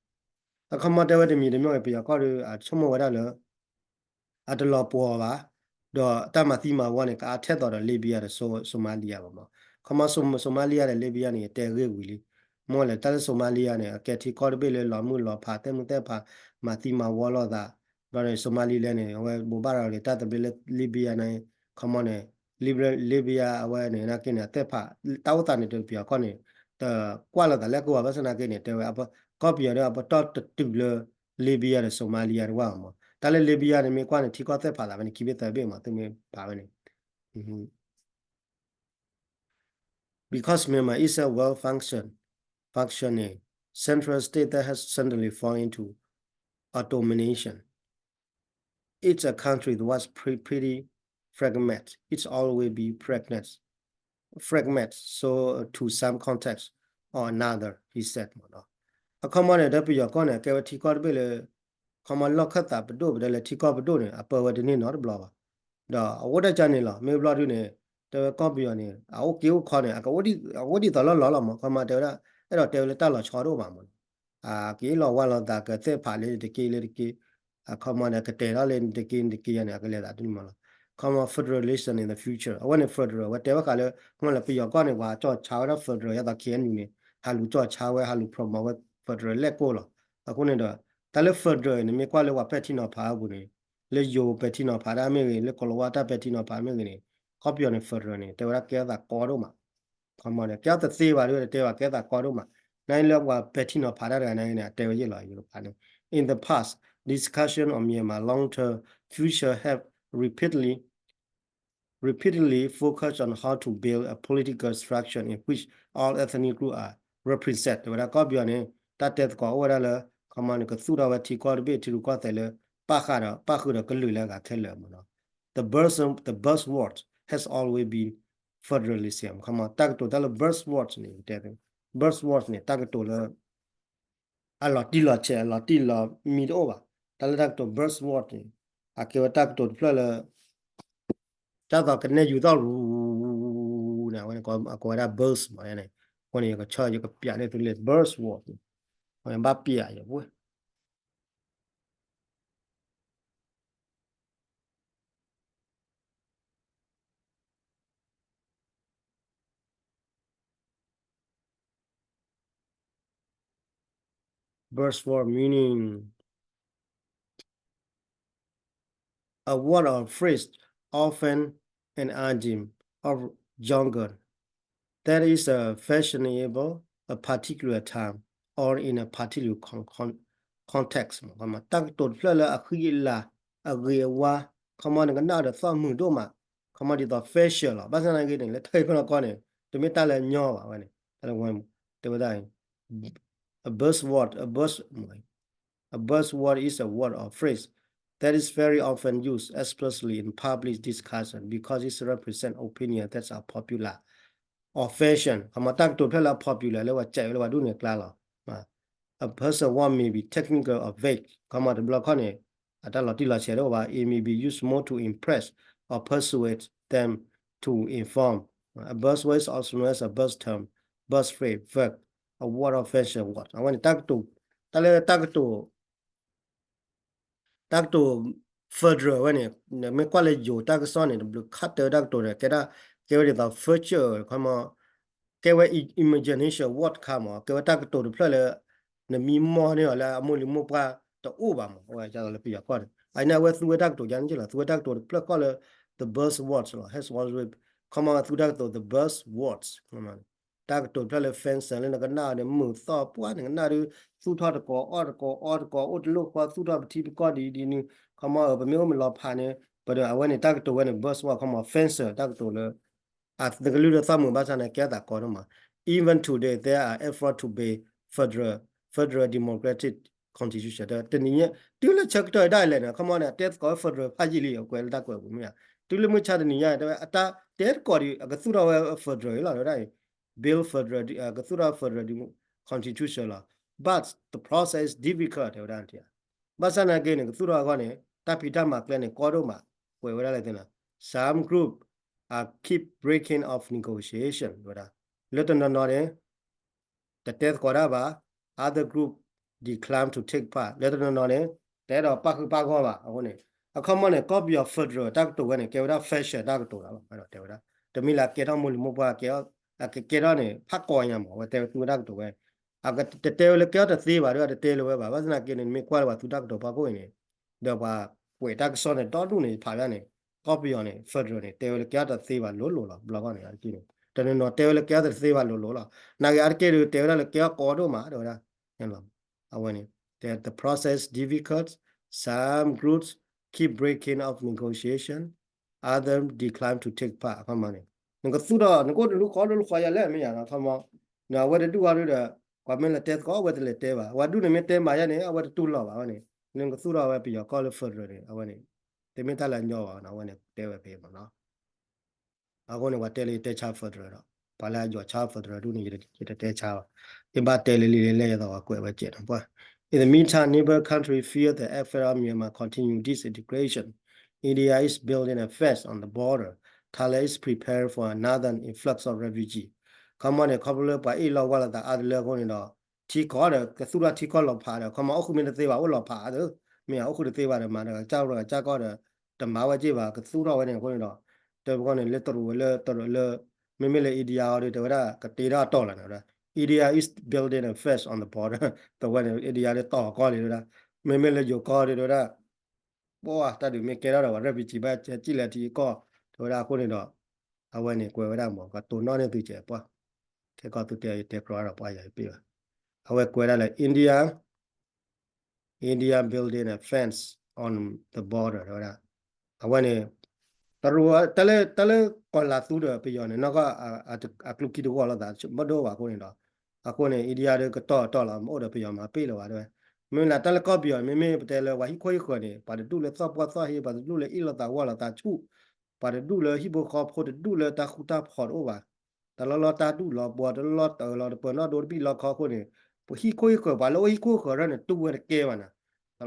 အခီမီတဲဝဲတမံၤတမံၤ ပယီၤကီၢ်ဒီး အဆိကမိၣ်ဝဲဒၣ်လၢ အတလီၤပှီၤဘၣ်, ဒီးတၢ်မၤသံမၤဝီန့ၣ် ကအါထဲသိးဒီး Libya ဒီး Somalia ဘၣ်မး. ခီမီ Somalia ဒီး Libya န့ၣ် တဲဂ့ၢ်ဝံၤလံ. မ့ၢ်လဲၣ် တၢ်လၢ Somalia န့ၣ် အကဲထံကီၢ်တဘ့ၣ်လၢလီၤမုၢ်လီၤဖး သဲၣ်မုၢ်သဲၣ်ဖး မၤသံမၤဝီလိာ်သး, ဒီးန့ၣ် Somaliland န့ၣ် အဝဲဘိးဘၣ်ရၤလံ တၢ်သဘျ့လၢ Libya န့ၣ် ခီမီန့ၣ် Libya အဝဲန့ၣ် နာ်က့န့ၣ် အသဲၣ်ဖး တၢ်အိၣ်သးန့ၣ် တပယီၤကီၢ်န့ၣ် တကွၢ်လိာ်သးလၢကဝၤဘၣ်ဆၣ်နာ်က့န့ၣ် တဲဝဲ ကီၢ်ပယီၤဒီးအပတီၢ်တတုၤလၢ Libya ဒီး Somalia တဝၢ်မး. တၢ်လၢ Libya န့ၣ် မ့ၢ်ကွၢ်န့ၣ် ထံကီၢ်သဲၣ်ဖးသးဝဲန့ၣ် ခံဘ့ၣ်သၢဘ့ၣ်မး သုမ့ၢ်ဖးဝဲန့ၣ် Because Myanmar is a well function, functioning central state that has suddenly fallen into autonomation. It's a country that was pre- pretty fragmented. It's always be fragmented, fragmented, so to some context or another, he said မးနီၤ. အခီမီန့ၣ် ဒီးပယီၤကီၢ်န့ၣ် အကဲဝဲထံကီၢ်တဘ့ၣ်လၢ ခီမီလီၢ်ခၢၣ်သးပဒိၣ် ပတဲလၢထံကီၢ်ပဒိၣ်န့ၣ် အပၢဝဲတန့ၢ်နီတဘျီဘၣ်. ဒီးအအိၣ်ဒၣ်ကန့ၣ်လီၤ. မ့ၢ်ဘျီဒုန့ၣ် တဲဝဲကီၢ်ပယီၤန့ၣ် အအိၣ်က့ၤအိၣ်ခီန့ၣ် အကအိၣ်ဒ်သိးလီၢ်လီၢ်လီၤမး. ခီမီတဲဝဲဒၣ် အဲၣ်ဒိးတဲဝဲလၢတၢ်လီၤဆီတအိၣ်ဘၣ်မး. အက့ၤလီၤဝါလီၤသး ကသဲၣ်ဖးလၢတက့ၢ်လၢတက့ၢ်, အခီမီန့ၣ် ကတဲာ်ထီၣ်လၢတက့ၢ်တက့ၢ်န့ၣ် အကလဲၤသးတန့ၢ်မးလီၤ. ခီမီ federalism in the future အဝဲန့ၣ် federal အဝဲတဲဘၣ်ဃးလၢ မ့ၢ်လၢပယီၤကီၢ်န့ၣ် ပှၤကၠီၣ်ဆါဝဲဒၣ် federal ယသး K N U န့ၣ် ဟးလူၤကၠီၣ်ဆါဝဲ ဟးလူၤ promote ဝဲ federal လဲၣ်ကိၢ်လီၤ. အဃိန့ၣ်ဒီး တၢ်လၢ federal န့ၣ် မ့ၢ်ကွၢ်လၢပှၤပဲာ်ထံနီၤဖးအပူၤန့ၣ် လၢယိၤပဲာ်ထံနီၤဖးတၢ်မ့ၢ်ဂ့ၤ လၢကီၤလၤဝါတၢ်ပဲာ်ထံနီၤဖးမ့ၢ်ဂ့ၤန့ၣ် ကီၢ်ပယီၤန့ၣ် federal န့ၣ် တဲဝဲဒၣ်ကဲထီၣ်သးကီဒိၣ်မး. ခီမီန့ၣ် ကဲထီၣ်သးသ့ဘၣ်ဒ်ဝဲ တဲဘၣ်ကဲထီၣ်သးကီဒိၣ်မး. နာ်လၢပှၤပဲာ်ထံနီၤဖးတၢ်တဂၤန့ၣ် အတဲဝဲယဲၢ်လီၤ ယိၤတဖၣ်န့ၣ် In the past, discussion on Myanmar long-term future have repeatedly repeatedly focused on how to build a political structure in which all ethnic groups are represented တဲဝဲဒၣ်ကီၢ်ပယီၤန့ၣ် တၢ်တဲသကိးအိၣ်ဝဲဒၣ်လၢ ခီမီန့ၣ် ကသူၣ်ထီၣ်ဝဲထံကီၢ်တဘ့ၣ် ထံရူၢ်ကီၢ်သဲးလၢ ပၣ်ဃုာ်ဒီး ပၣ်ဃုာ်ဒီးကလုာ်လၢအဂၤခဲလၢာ်မးနီၤ. The buzz, the buzzword has always been federalism ခီမီ တၢ်ကတိၤတၢ်လၢ buzzword န့ၣ် တဲ buzzword န့ၣ် တၢ်ကတိၤလၢ အလီၤတံၢ်လီၤဆဲး အလီၤတံၢ်လီၤမံတအိၣ်ဘၣ်. တၢ်လၢတၢ်ကတိၤ buzzword န့ၣ် အကဲဝဲတၢ်ကတိၤတဖျၢၣ်လၢ တၢ်သိးကနဲယူၤသီၣ်ရူၤန့ၣ် အဝဲန့ၣ် အကိးဝဲဒၣ် buzz မးန့ၣ်. အဃိန့ၣ် ယကဆၢ ယကပျးန့ၢ်သုလၢ buzzword န့ၣ် အဝဲဘၣ်ပျးယၤဝဲ Buzzword meaning a word or phrase often an idiom or jargon that is uh, fashionable a particular time or in a particular con- con- context မး တၢ်ကတိၤတဖျၢၣ်လၢအဃံအလၤ အဂ့ၤအဝါ ခီမီန့ၣ် ကနၣ်ဒီးသီၣ်မုာ်ဒိၣ်မး ခီမီဒ်သိး fashion လီၤ. ဘၣ်ဆၣ်သနာ်က့န့ၣ် လၢတၢ်ဂ့ၢ်ဖီၣ်လီၤကီၢ်န့ၣ် တမ့ၢ်တၢ်လၢညီဘၣ်ဝဲန့ၣ် တၢ်လၢဝဲ တဲဝဲဒၣ် a buzzword, a buzz, a buzzword is a word or phrase that is very often used, especially in public discussion, because it represents opinions that are popular or fashion. ခီမီ တၢ်ကတိၤဖျၢၣ်လၢအ popular လၢပှၤစံးဝဲလၢပှၤဒူၣ်န့ၣ်အကျါလီၤ. A buzzword may be technical or vague. ခီမီ တဘျီခီၣ်န့ၣ် အတၢ်လီၤတံၢ်လီၤဆဲးတအိၣ်ဘၣ်. It may be used more to impress or persuade than to inform. A buzzword is also known as a buzz term, buzz phrase, verb, a word of fashion, word. အဝဲန့ၣ် တၢ်ကတိၤ တၢ်လၢတၢ်ကတိၤ တၢ်ကတိၤ federal ဝဲန့ၣ် နမ့ၢ်ကွၢ်လၢယိၤတၢ်ကစီၣ်န့ၣ် တဘျုးခါတဲဝဲတၢ်ကတိၤန့ၣ် ကဲဒၣ် ကဲဝဲဒ်သိး future ခီမီ ကဲဝဲ imagination word ခါမီ ကဲဝဲတၢ်ကတိၤတဖျၢၣ်လၢ နမံမီၢ်န့ၢ်အီၤလၢအမိၢ်လံၤမိၢ်ပှၢ် တအိၣ်ဘၣ်မး အဝဲဒ်သိးလၢပယီၤကီၢ်န့ၣ် အန့ၣ်အဝဲသူဝဲတၢ်ကတိၤယါန့ၣ်လီၤ သူဝဲတၢ်ကတိၤတဖျၢၣ်ဃီလၢ the buzzwords လီၤ has always ခီမီ သူတၢ်ကတိၤ the buzzwords တၢ်ကတိၤတဖျၢၣ်လၢ fencer လၢနကနၣ်န့ၣ် မုာ်သီၣ်ပှၢ်န့ၣ် ကနၣ်ဒုး သူၣ်ထီၣ်တကိးအီၣ်တကိးအီတကိး အိၣ်တလိၣ်ဃီ သူၣ်ထီၣ်ပထံပကီၢ်ဒ်အံၤဒ်နုၤ ခီမီ ပမ့ၢ်အိၣ်မ့ၢ်လီၤဖးန့ၣ် ပဒီးအဝဲန့ၣ်တၢ်ကတိၤဝဲန့ၣ် buzzword ခီမီ fencer တၢ်ကတိၤလၢ အနကလုၢ်လၢသီၣ်မုာ်ဘၣ်ဆၣ်န့ၣ် ကဲအသးကီဒိၣ်မး even today there are effort to build federal federal democratic constitution တနံၤညါ တုၤလၢဆၢကတီၢ်ဒၣ်လဲာ်န့ၣ် ခီမီန့ၣ် အတဲသကိးဝဲ federal ဖးယံာ်လံ အကွဲးလၢတၢ်ကွဲးပူၤမ့ၢ်ဧါ တုၤလၢမုၢ်ဆါတနံၤညါ တဲဝဲအတၢ်တဲသကိးဒီး အကသူၣ်ထီၣ်ဝဲ federal လီၤ တဲဝဲဒၣ်အံၤ build federal ကသူၣ်ထီၣ် federal constitution လီၤ but the process is difficult တဲဝဲဒၣ် ဘၣ်ဆၣ်နာ်က့န့ၣ် ကသူၣ်ထီၣ်အဂီၢ်န့ၣ် တၢ်ဖံးတၢ်မၤကျဲန့ၣ် ကီဒိၣ်မး ကွဲးဝဲဒၣ်လဲၣ်သ့ၣ်နီၤ some group are keep breaking of negotiation ဝဲဒၣ် လၢတနီၤနီၤန့ၣ် တတဲသကိးတၢ်ဘၣ် other group decline to take part လၢတနီၤနီၤန့ၣ် တအဲၣ်ဒိးပာ်ဃုာ်ပာ်ဂီၢ်ဘၣ် အဃိန့ၣ် အခီမီန့ၣ် ကီၢ်ပယီၤ federal တၢ်ကတိၤဝဲန့ၣ် ကဲဝဲဒၣ် federal တၢ်ကတိၤလီၤ တဲဝဲဒၣ် တမ့ၢ်လၢအကဲထီၣ်မိၢ်လံၤမိၢ်ပှၢ် ကဲထီၣ် အကကဲထီၣ်န့ၣ် ဖးကီညါမး အဝဲတဲဝဲသူဝဲတၢ်ကတိၤဝဲ အကတတဲဝဲလၢကဲထီၣ်တသ့ဘၣ် ဒီးတတဲလၢၤဝဲဘၣ် ဘၣ်ဆၣ်သနာ်က့န့ၣ် နမ့ၢ်ကွၢ်လၢပှၤသူတၢ်ကတိၤဖီခိၣ်အံၤန့ၣ် ဒီးပှၤကွဲးတၢ်ကစီၣ်န့ၣ် ဒီဒူၣ်န့ၣ် ဖးဒၣ်န့ၣ် ကီၢ်ပယီၤန့ၣ် federal န့ၣ် တဲဝဲလၢကဲထီၣ်တသ့ဘၣ်လိၤလိၤလီၤ ဘျီဂီၢ်န့ၣ် အါတက့ၢ်န့ၣ် တနီၤနီၤတဲဝဲလၢကဲထီၣ်တသ့ဘၣ်လိၤလိၤလီၤ နာ်က့အါတက့ၢ်ဒီး တဲဝဲဒၣ်လၢကဲထီၣ်ကီဒိၣ်မး တဲဝဲဒၣ် အဝဲန့ၣ် တဲ the process difficult, some groups keep breaking of negotiation, other decline to take part အခီမီန့ၣ် နကသူၣ်ထီၣ် နကအိၣ်တလူဃီဒိၣ်လူဃီယၤလဲၣ် မ့ၢ်ယၤနီၤ အခီမီ နအဝဲတဒူၣ်ဝဲဒုဒီး ကွၢ်မ့ၢ်လဲၤတဲသကိး အဝဲတလဲၤတဲဘၣ် အဝဲဒူၣ်န့ၣ်မ့ၢ်တဲမၤယါန့ၣ် အဝဲတတူၢ်လိာ်ဘၣ်ဝဲန့ၣ် နကသူၣ်ထီၣ်ဝဲပယီၤကီၢ်လၢ federal န့ၣ် အဝဲန့ၣ် တမ့ၢ်တၢ်လၢအညီဘၣ်နီၤ အဝဲန့ၣ် တဲဝဲဖဲမးနီၤ အဃိန့ၣ် ပှၤတဲလၢယတဲဆါ federal ဒီး ပှၤလၢအယီၤဆါ federal ဒူၣ်န့ၣ် ယတတဲဆါဘၣ် ယဘၣ်တဲလၢလံာ်လဲၢ်လဲၢ် ယသးပှၤကွဲးဝဲကဲးနီၤ ပှၤ In the meantime, neighbor countries fear the effect of Myanmar continue disintegration. India is building a fence on the border. Thailand is preparing for another influx of refugee. ခီမီန့ၣ် ခီဖျိလၢပှၤအ့ၣ်လိာ်ကွၢ်လိာ်သးအါတလၢအဃိန့ၣ်ဒီး ထံကီၢ်ဒီး ကသူၣ်ထီၣ်ထံကီၢ်လီၤဖးဒီး ခီမီအိၣ်ဃုာ်မ့ၢ်တသ့ဘၣ် အိၣ်လီၤဖးအါသ့ မ့ၢ်အိၣ်ဃုာ်တသ့ဘၣ်ဒီး မၤဒီးကစၢ်ကစၢ်ကီၢ်ဒီး တမၤဝဲက့ၢ်ဘၣ် ကသူၣ်ထီၣ်ဝဲန့ၣ်အဃိန့ၣ်ဒီး တဲပကီၢ်န့ၣ် လၢတရူးဝဲလၢတရူးလၢ မ့မ့ၢ်လၢ India အီၤဒီး တဲဝဲဒၣ် ကတ့ထီၣ်အတီၢ်လီၤန့ၣ်ဝဲဒၣ် India is building a fence on the border တဝဲန့ၣ် India ဒီးတီၢ်ကီၢ်လံဝဲဒၣ် မ့မ့ၢ်လၢယိၤကီၢ်ဒီး တဲဝဲဒၣ် ပှၤတၢ်ဒုးမ့ၢ်ကဲထီၣ်ဒီး ပှၤ refugee ဘၣ်ကံၣ်လဲၤထံကီၢ် တဲဝဲဒၣ်အဃိန့ၣ်ဒီး အဝဲန့ၣ်ကွဲးဝဲဒၣ်မး ကတိၤနီၣ်န့ၢ်သုကဲးပှၤ ခဲကီၢ်သုတဲတဲကြီဒီးပှၤယၤပ့ၢ်ဘၣ် အဝဲကွဲးဒၣ်လၢ India India building a fence on the border တဲဝဲဒၣ် အဝဲန့ၣ် တရူး တၢ်လၢ တၢ်လၢကီၢ်လၤသူဒီးပယီၤန့ၣ် နီၢ်ကီၢ် အကျိချံတဝီလိာ်သး မ့ၢ်ဒိၣ်ဘၣ်အဃိန့ၣ်ဒီး အဃိန့ၣ် India ဒီးကတီၢ်အတီၢ်လီၤ မ့ၢ်အိၣ်ဒီးပယီၤမၤပ့ၢ်လၢၤဘၣ်တဲဝဲ မ့မ့ၢ်လၢတၢ်လၢကီၢ်ပယီၤ မ့မ့ၢ်ပတဲလၢပှၤဟံၣ်ခိၣ်ဟံၣ်ဃၢၤန့ၣ် ပှၤတဒူၣ်လၢသီၣ်ပှၢ်သီၣ်ဟ့ ပှၤတဒူၣ်လၢအ့ၣ်လိာ်သးဝီလိာ်သးဆူၣ် ပှၤတဒူၣ်လၢဟံၣ်ဖိဃီဖိတဒူၣ်လၢတၢ်ဃူတၢ်ဖိးတအိၣ်ဘၣ် တလီၢ်လီၢ်တၢ်ဒူၣ်လီၤပှီၤ တလီၢ်လီၢ်တၢ်လီၤတပၢၤနီၣ်ဒိတဘ့ၣ်လီခီအဃိန့ၣ် ပဟံၣ်ခိၣ်ဟံၣ်ဃၢၤ ပှၤလၢအိၣ်ဟံၣ်ခိၣ်ဟံၣ်ဃၢၤရၢၢ်န့ၣ် တူၢ်ဝဲတကဲဘၣ်နၤ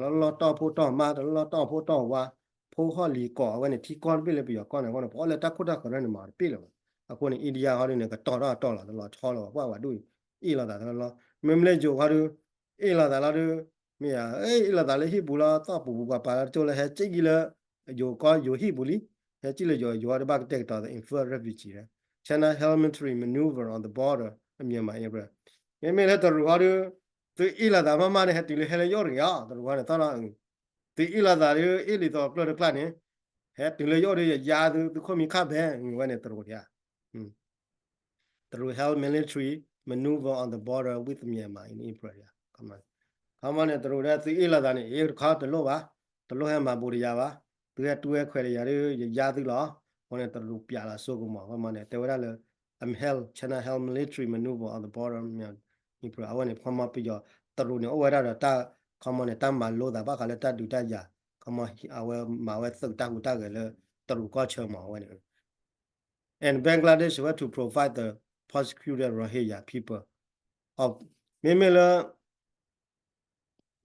တလီၢ်လီၢ်တီၢ်ဖိတီၢ်မါ တလီၢ်လီၢ်တီၢ်ဖိတီၢ်ဝါ ဖိဟီၣ်လံၤကီး အဝဲန့ၣ် ထံကီၢ်တဘ့ၣ်လၢပယီၤကီၢ်န့ၣ်အဃိန့ၣ် ပှၤအိၣ်လၢတၢ်ခိၣ်တၢ်ဃၢၤရၢၢ်န့ၣ် မၤတပ့ၢ်လၢၤဘၣ် အဃိန့ၣ် India ဟီဒုန့ၣ် ကတီၢ်ထီၣ်အတီၢ်လီၤ တလီၤဆီလၢၤဘၣ် ပှၤဝဲဒူၣ် အ့ၣ်လိာ်သးတလီၢ်လီၢ် မ့မ့ၢ်လၢယိၤဟီဒု အ့ၣ်လိာ်သးလီၤဒု မ့ၢ်ဧါ အ့ၣ်လိာ်သးလၢဟံၣ်ပူၤလီၤ သီၣ်ပူၤပူၤပှၤပာ်လီၤတကၠိလၢဟဲကံၣ်လၢ ယိၤကီၢ်ယိၤဟံၣ်ပူၤလံ ဟဲကံၣ်လၢယိၤ ယိၤတဘၣ်ကတဲာ်ကတီၤ the influx refugee China held military maneuver on the border of Myanmar April မ့မ့ၢ်လၢတရူးဟီဒု သုအ့ၣ်လိာ်သးမးမးန့ၣ် ဟဲတုၤလၢဟဲလၢယအိၣ်တဂ့ၤဧါ တရူးဟီန့ၣ်သီၣ်လီၤ သုအ့ၣ်လိာ်သးဒု အ့ၣ်လံသီကျၢၢ်တကျါန့ၣ် ဟဲတုၤလၢယအိၣ်ဒု ယယါသု သုခိၣ်မံၤခါဘဲ ဝဲန့ၣ်တရူးဒံးဧါ တရူး held military maneuver on the border with Myanmar in April ခီမီန့ၣ် တရူးဒီးသုအ့ၣ်လိာ်သးန့ၣ် အ့ၣ်တခီတလိၣ်ဘၣ် တလိၣ်ဟဲမၤဘူးတယၤဘၣ် သုဟဲတူၢ်ဟဲခွဲးတယၤဒီး ယယါသုလီၤ အဃိန့ၣ် တရူးပျးလီၤစိကမီၤ ခီမီန့ၣ် တဲဝဲဒၣ်လၢ အ held China held military maneuver on the border April အဝဲန့ၣ် ခီမီပယီၤ တရူးန့ၣ် အိၣ်ဝဲဒၣ်ဒီးတၢ် ခီမီန့ၣ် တၢ်မၤလိသးဘၣ်ဃးလၢတၢ်ဒုးတၢ်ယၤ ခီမီ အဝဲမၤဝဲသုးတၢ်ဟူးတၢ်ဂဲၤလၢ တရူးကီၢ်ဆၢမီၤ အဝဲန့ၣ် and Bangladesh were to provide the persecuted Rohingya people of မ့မ့ၢ်လၢ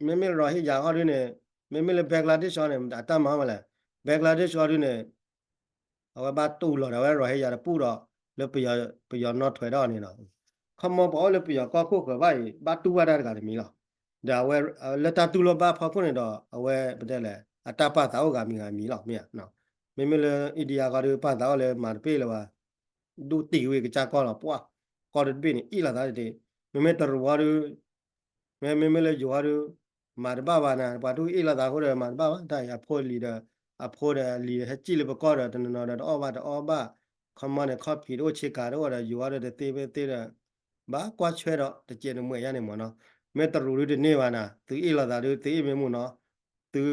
မ့မ့ၢ် Rohingya ဟီဒုန့ၣ် မ့မ့ၢ်လၢ Bangladesh ဟီန့ၣ် အတၢ်မၤမလဲၣ် Bangladesh ဟီဒုန့ၣ် အဝဲဘၣ်တူၢ်လိာ်ဒီးဝဲ Rohingya တပူၤဒီး လၢပယီၤနီၣ်ထွဲဒီးန့ၣ်ဒီး ခီမီပှၤအိၣ်လၢပယီၤကီၢ်ခိၣ်ဃၢၤဘၣ်အံၤ ဘၣ်တူၢ်ဘၣ်တၢ်တဂၤတမံၤလီၤ. ဒီးအဝဲ လၢတၢ်တူၢ်လိာ်ဘၣ်ဖီခိၣ်န့ၣ်ဒီး အဝဲပတဲလဲၣ် အတၢ်ပာ်သးအိၣ်ဂၤမံၤဂၤမံၤလီၤ မ့ၢ်ဧါ. မ့မ့ၢ်လၢ India ဃီဒု ပာ်သးအိၣ်လၢမၤတပ့ၢ်လၢၤဘၣ် ဒူၣ်တံၢ်ဝဲကစၢ်ကီၢ်လီၤ ပှၤ ကီၢ်တဘ့ၣ်န့ၣ် အ့ၣ်လိာ်သးတ့ၢ် မ့မ့ၢ်တရူးဟီဒု မ့မ့ၢ်လၢယိၤဟီဒု မၤတဘၣ်ဘၣ်နၤ ပှၤတအ့ၣ်လိာ်သးအဃိဒီး မၤတဘၣ်ဘၣ် တၢ်အံၤအဖိအလံၤဒီး အဖိဒီးအလံၤဒီး ဟဲစံၣ်လၢပကီၢ်ဒီး တနီၤနီၤဒီးတအီၣ်ဘၣ်တအီဘၣ်, ခီမီန့ၣ် ခီၣ်ဖံးတအိၣ်ဆ့ကၤတအိၣ်ဒီး ယိၤအီၤဒီးတသ့ဖဲသ့ဒီး ဘၣ်ကွၢ်ဆွဲဒီး တကဲးနမှဲၣ်ယါန့ၣ်မ့ၢ်နီၤ, မ့ၢ်တရူးဒုတန့ၢ်ဘၣ်နၤ သုအ့ၣ်လိာ်သးဒု သုအ့ၣ်မ့ၢ်မုၢ်နီၤ, သု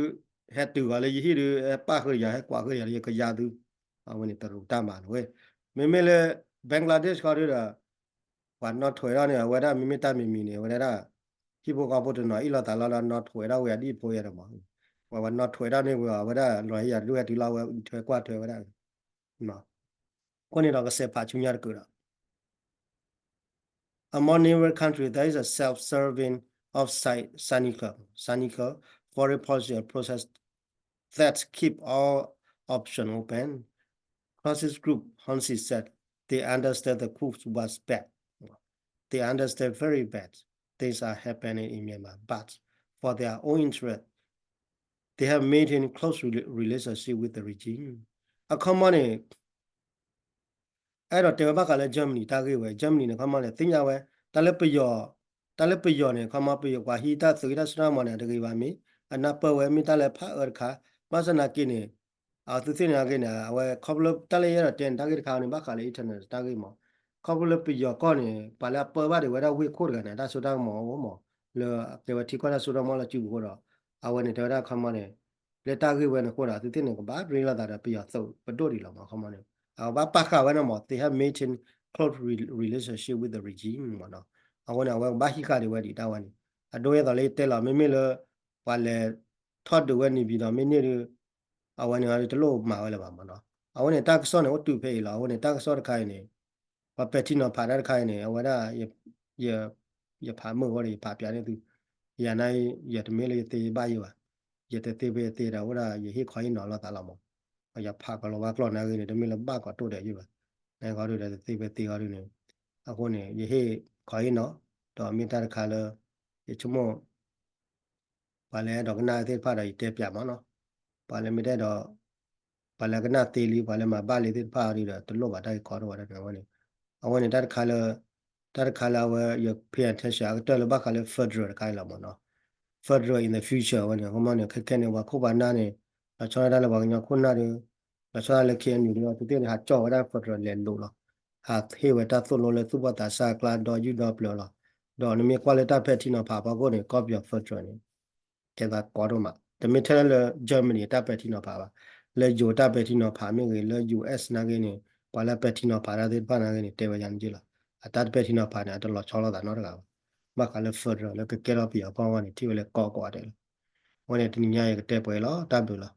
ဟဲတုၤဂီၤလၢယဟံၣ်ဒု ဟဲပၣ်ဃုာ်ဒီးယၤ ဟဲကွၢ်ဃုာ်ဒီးယၤ ယကယၤသု, အဝဲန့ၣ်တရူးတၢ်မၤလီၤဝဲ, မ့မ့ၢ်လၢ Bangladesh ဃီဒုဒီး ပှၤနီၣ်ထွဲးထီၣ်န့ၣ် အဝဲဒၣ်မ့မ့ၢ်တၢ်မံၤမံၤန့ၣ် အဝဲဒၣ် ဟံၣ်ဖိဃီဖိတနီၤအ့ၣ်လိာ်သးလီၤလၢနီၣ်ထွဲးထီၣ်ဝဲအဒံၣ်ဖိယဲဒီးမး, ပှၤဝဲနီၣ်ထွဲးထီၣ်န့ၣ်ဝဲအဝဲဒၣ် လီၤဟဲယၤဒုဟဲတုၤလီၤဝဲအံးထွဲကွၢ်ထွဲဝဲဒၣ်, အဃိန့ၣ်ဒီးကစဲးဖးဆူညါတကုာ်ဒီး Among neighbor countries, there is a self-serving offside cynical, cynical foreign policy process that keep all options open. Crisis group Hansi said they understand the coup was bad. They understand very bad things are happening in Myanmar, but for their own interest, they have maintained close rela- relationship with the regime. အခီမီန့ၣ် အဲၣ်ဒိးတဲဝဲဘၣ်ဃးလၢ Germany တၢ်ဂ့ၢ်ဝဲ Germany န့ၣ် ခီမီန့ၣ် သ့ၣ်ညါဝဲ တၢ်လၢပယီၤ တၢ်လၢပယီၤန့ၣ် ခီမီပယီၤပှၤဟံးတၢ်သုးဟံးတၢ်စိတၢ်ကမီၤန့ၣ် တဂ့ၤဘၣ်မ့ၢ် အနၢ်ပၢၢ်ဝဲမ့ၢ်တၢ်လၢဖးအၢတခါ ဘၣ်ဆၣ်နာ်က့န့ၣ် အသုသ့ၣ်န့ၣ်နာ်က့န့ၣ် အဝဲခီဖျိတၢ်လၢယအဲၣ်ဒိးတဲန့ၣ် တၢ်ဂ့ၢ်တခါန့ၣ် ဘၣ်ဃးလၢ internet တၢ်ဂ့ၢ်မး ခီဖျိလၢပယီၤကီၢ်န့ၣ် ပှၤလၢအပၢဘၣ်ဒံးဝဲဒၣ်ဝ့ၢ်ခိၣ်တဂၤန့ၣ် တၢ်စိတၢ်ကမီၤအိၣ်မး လၢကဲဝဲထံကီၢ်တၢ်စိတၢ်ကမီၤလၢစုပူၤအဃိဒီး အဝဲန့ၣ်တဲဝဲဒၣ်ခီမီန့ၣ် လၢတၢ်ဂ့ၢ်ဝဲန့ၣ်အဃိဒီး အသုသ့ၣ်န့ၣ် ကဘၣ်ရ့လိာ်သးဒီးပယီၤသုးပဒိၣ်ဒံးလီၤမး ခီမီန့ၣ် အကဘၣ်ပာ်ဃာ်ဝဲန့ၣ်မး they have maintained close re- relationship with the regime မးနီၤ အဃိန့ၣ် အဝဲကဘၣ်ဟံးဃာ်ဒံးဝဲဒံးတၢ်ဝဲန့ၣ် အဒိယဲသိးလၢယတဲလီၤ မ့မ့ၢ်လၢ ပှၤလဲၤထီၣ်ဒုးဝဲန့ၣ်ပှၤဒီးမ့ၢ်န့ၢ်ဒုး အဝဲန့ၣ်တလိၣ်မၤဝဲလၢၤဘၣ်မးနီၤ အဃိန့ၣ် တၢ်ကစီၣ်န့ၣ် အိၣ်တုၤဖဲအံၤလီၤ အဃိန့ၣ် တၢ်ကစီၣ်တခါအံၤန့ၣ် ပှၤပဲာ်ထံနီၤဖးတၢ်တခါအံၤန့ၣ် အဝဲဒၣ် ယ ယဖးမုာ်အဃိဒီး ယဖးပၠးန့ၢ်သု ယၤန့ၣ် ယတမ့ၢ်လၢယသ့ယဘၣ်ယဲဘၣ် ယတသ့ဖဲသ့ဒီး အိၣ်ဒၣ်ယဟ့ၣ်ခီဟ့ၣ်နီၤလိာ်သးလီၤမး ယဖးကီၤလီၤဝါကျိာ်နာ်ဂ့ၤန့ၣ် တမ့ၢ်လၢဘၣ်ကီးတိၢ်ဒဲးယဲဘၣ် နဂီၢ်ဒုဒီးတသ့ဖဲသ့ဂီၢ်ဒုန့ၣ် အဃိန့ၣ် ယဟ့ၣ်ခီဟ့ၣ်နီၤ ဒီးမ့ၢ်တၢ်တခါလၢ ယဆိကမိၣ် ပှၤလၢအဲၣ်ဒိးကနၣ်သ့ၣ်တဖၣ်ဒီး ယတဲပၠးမးနီၤ ပှၤလၢမ့ၢ်တအဲၣ်ဒိး ပှၤလၢကနၣ်သ့လံ ပှၤလၢမၤဘၣ်လံသ့ၣ်တဖၣ်အီၤဒုဒီး တလိၣ်ဘၣ်တၢ်ဂ့ၢ်ကီဒိၣ်ဝဲဒၣ်န့ၣ် အဝဲန့ၣ် အဝဲန့ၣ် တၢ်တခါလၢ တၢ်တခါလၢအဝဲ ယ pay attention အကတၢၢ်လၢဘၣ်ဃးလၢ federal တခါအံၤလီၤမးနီၤ federal in the future အဝဲန့ၣ် အဃိမးန့ၣ် ခဲခဲန့ၣ် ပှၤခိၣ်ပှၤနၢ်န့ၣ် လီၤဆီဒၣ်တၢ်လၢပှၤကညီခိၣ်နၢ်ဒီး လီၤဆီဒၣ်လၢ K N U ဒီး သုသ့ၣ်န့ၣ် ဟးကၠီၣ်ဝဲဒၣ် federal လဲၤလိာ်လီၤ ဟးဟ့ၣ်ဝဲတၢ်သိၣ်လိလၢသူၣ်ဘီၣ်သးစၢ်အကျါဒီးယူၢ်ဒီပျၢၤလီၤ ဒီးနမ့ၢ်ကွၢ်လၢတၢ်ပဲာ်ထံနီၤဖးအဖီခိၣ်န့ၣ် ကီၢ်ပယီၤ federal န့ၣ် ကဲသးကီဒိၣ်မး တမ့ၢ်ထဲလၢ Germany တၢ်ပဲာ်ထံနီၤဖးဘၣ် လၢယိၤတၢ်ပဲာ်ထံနီၤဖးမ့ၢ်ဂ့ၤ လၢ U S နာ်ဂ့ၤန့ၣ် ပှၤလၢပဲာ်ထံနီၤဖးတၢ်သ့ၣ်တဖၣ်နာ်ဂ့ၤန့ၣ် တဲဝဲယါန့ၣ်က့လီၤ အတၢ်တပဲာ်ထံနီၤဖးန့ၣ် အတလီၤဆီလိာ်သးနီတဂၤဘၣ် ဘၣ်ဃးလၢ federal လၢကကဲထီၣ်ပယီၤကီၢ်ဝဲန့ၣ် ထံၣ်ဝဲလၢကီကီးဒဲးလီၤ အဝဲန့ၣ်တနံၤညါအံၤကတဲပှဲၤလီၤ တၢ်ဘျုးလီၤ